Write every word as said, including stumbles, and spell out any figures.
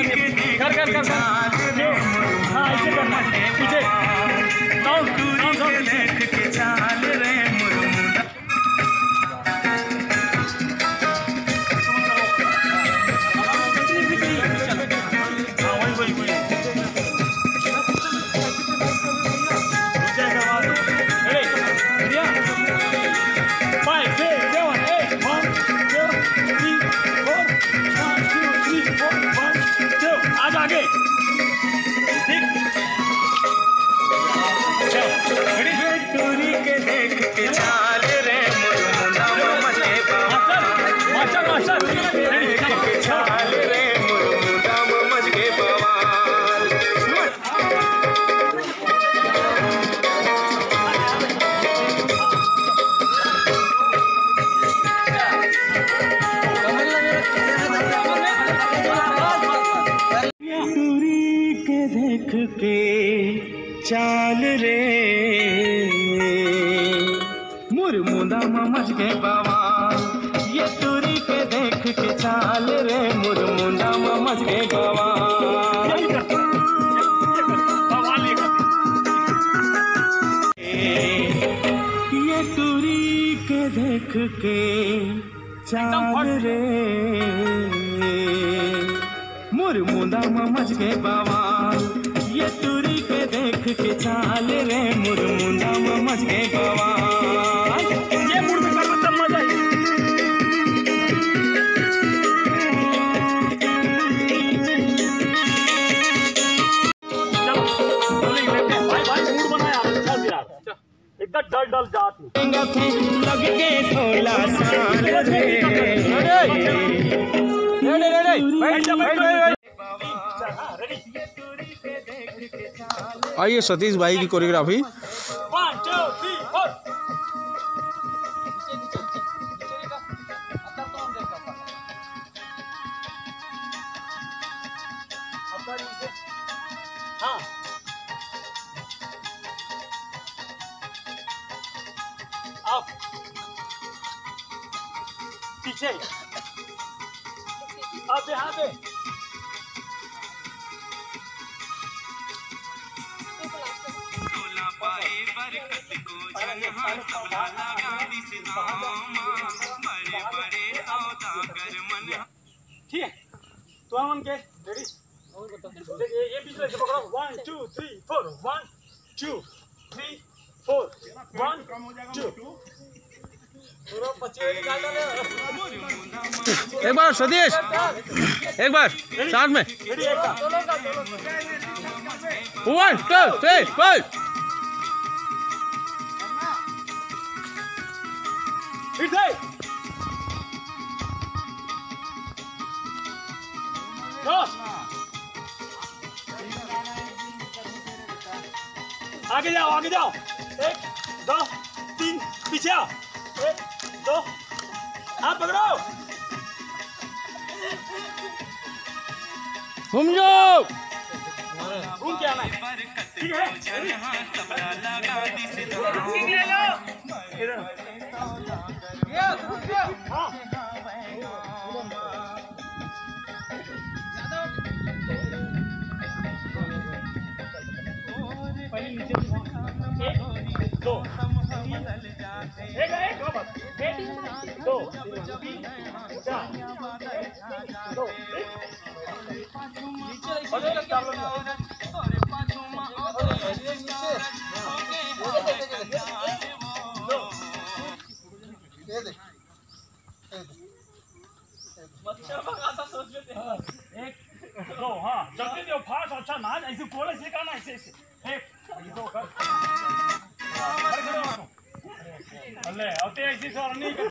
कर, कर, कर, कर। हाँ, ऐसे करना है। पीछे। साउंड, साउंड, साउंड पीछे। हाँ, वही, वही, वही। Ready? Five, six, seven, eight. One, two, three, four. One, two, three, four. One, two. आज आगे। ठीक। चलो, ready? टूरी के देख के चाल रे मुरमुंडा ममज के बाबा। Master, master, master. Ready? चलो। चाल रे मुरमुंडा ममज के बाबा। टूरी के देख के चाल रे, मुरमुंडा ममज के बवाल। ये टूरी के देख के चाल रे, मुरमुंडा ममज के बवाल। ये टूरी के देख के चाल रे, मुरमुंडा ममज के बवाल। ये टूरी के देख के चाल रे, मुरमुंडा ममज के बवाल। ये मूड में कर, तब मजा आएगा। चलो, भाई, भाई, मूड बना यार, चल यार। इतना डल, डल जात नहीं। लग के सोलह साल रे। Ready, ready, ready. बैठ जा, बैठ जा, बैठ जा। आइए सतीश भाई की choreography. One, two, three, four. हाँ। अब पीछे। अब यहाँ पे। ठीक है, तो हमन के रेडी। ये, ये पीछे से पकड़ो। One, two, three, four. One, two, three, four. One, two. एक बार सतीश, एक बार साथ में। One, two, three, four. फिर से। बस। आगे जाओ, आगे जाओ। एक, दो, तीन, पीछे आओ। एक, दो, हाथ पकड़ो। घूम जाओ। घूम के आना है। ठीक है? एक, दो, हाँ, जल्दी दो, फास्ट, अच्छा ना, ऐसे गोले से करना, ऐसे, ऐसे। एक, ये दो कर। अरे, अब तो ऐसी सर नहीं कर।